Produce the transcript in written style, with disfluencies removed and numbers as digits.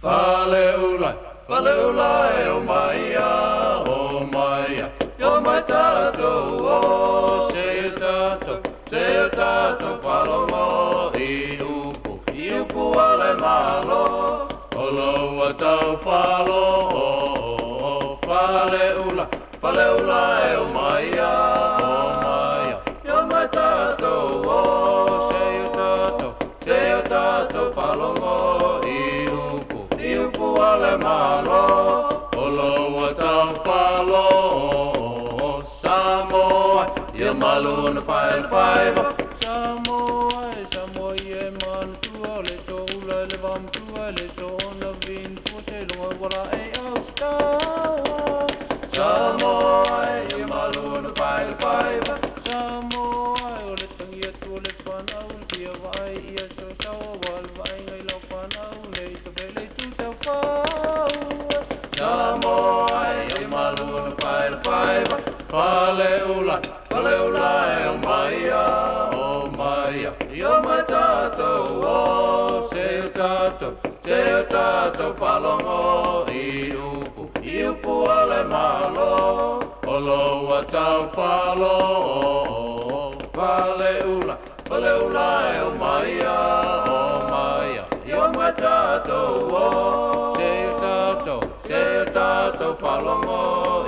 Faleula, faleula e o maia, o maia, o mai tātou o se o tātou, se o tātou palomo i upu ale malo, o loa tau falo, faleula, faleula e o maia, o maia, o mai tātou o se o tātou, se o tātou palomo i upu, i upu ale malo, o loa tau falo, Samoa, ia malu na fai faiva. Samoa, Samoa e manatua le soula le vamtua le soona vin pute longa wala e au stawa. Samoa, ia malu na fai faiva. Samoa, o le tangi atu o le whanau, le pia vai ia so sawa wal vai ngai lau whanau, nei te vele tu tau whau. Samoa, ia malu na fai faiva. Faleula, faleula e o maia, o maia, i o mai tātou o se o tātou, se o tātou palogo i upu ale malo, o loa tau falo, faleula, faleula e o maia, o maia, i o mai tātou o se o tātou, se o tātou palogo.